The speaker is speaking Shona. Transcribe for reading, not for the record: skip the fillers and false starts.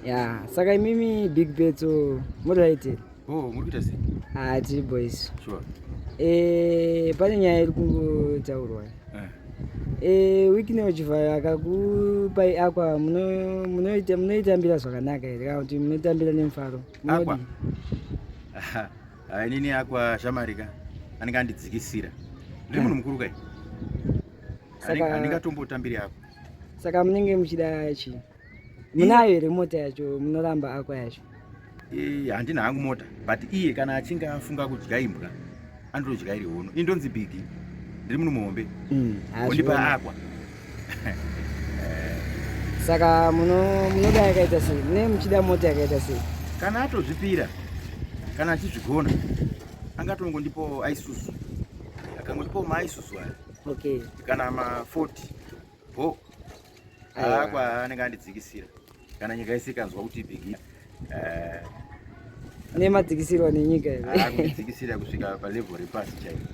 Ya, saka imimi Big Petso muri right here? Oh, muri kuita sei? Ah, tiri boys. Sure. Eh, pane nyaya iri kungotaurwa. Eh. Eh, Wicknell Chivayo akakupai aqua munoita munoitambira zvakanaka here kana kuti munotambira nemufaro? Aqua. Ah, inini aqua shamarika anenge andidzikisira. Ndiri munhu mukuru kai. Saka Handingatombotambiri aqua. Saka munenge muchida chii? Munayo here mota yacho munoramba aqua yacho? Eh, handina hangu mota but iye kana achinge afunga kudya imbwa anotodya iri hono. Ini ndonzi Biggie. Ndiri munhu muhombe. Ondipa aqua. Saka munoda yakaita sei? Mune muchida mota yakaita sei? Kana atozvipira kana achizvigona angatongondipawo Isuzu. Akangondipawo maIsuzu aya. Okay. Kana ma 40 bo aqua anenge andidzikisira kana nyika yese ikanzwa kuti Biggie Nemadzikisirwa nenyika here? Akundidzikisira kusvika palevel repasi chaipo.